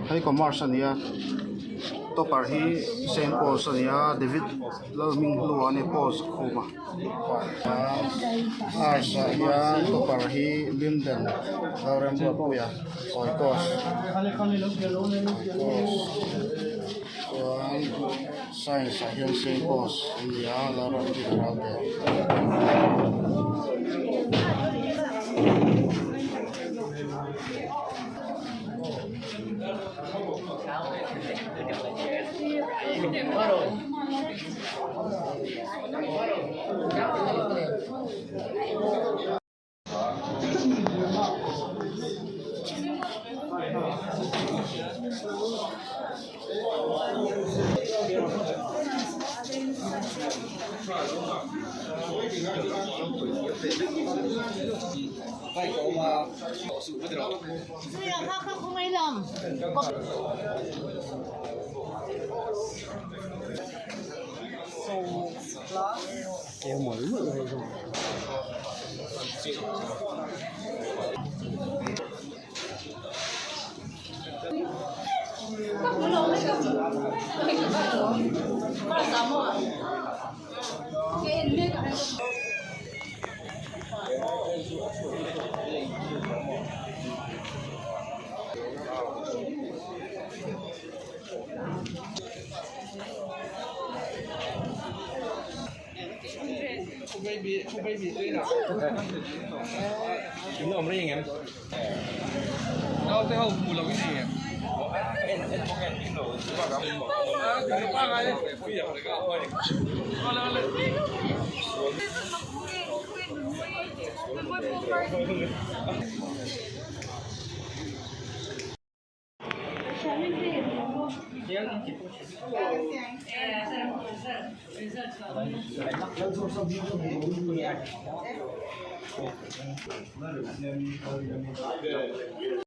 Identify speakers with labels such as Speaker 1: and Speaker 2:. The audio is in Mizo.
Speaker 1: Hei commerce a ni a topper hi Saint Paul's a ni a David Lalhminghlua a ni Paul's a khum a arts ah hian topper hi Limden Lalremruatpuia Oikos Oikos chuan science ah hian Saint Paul's a ni a Lalramdina Ralte.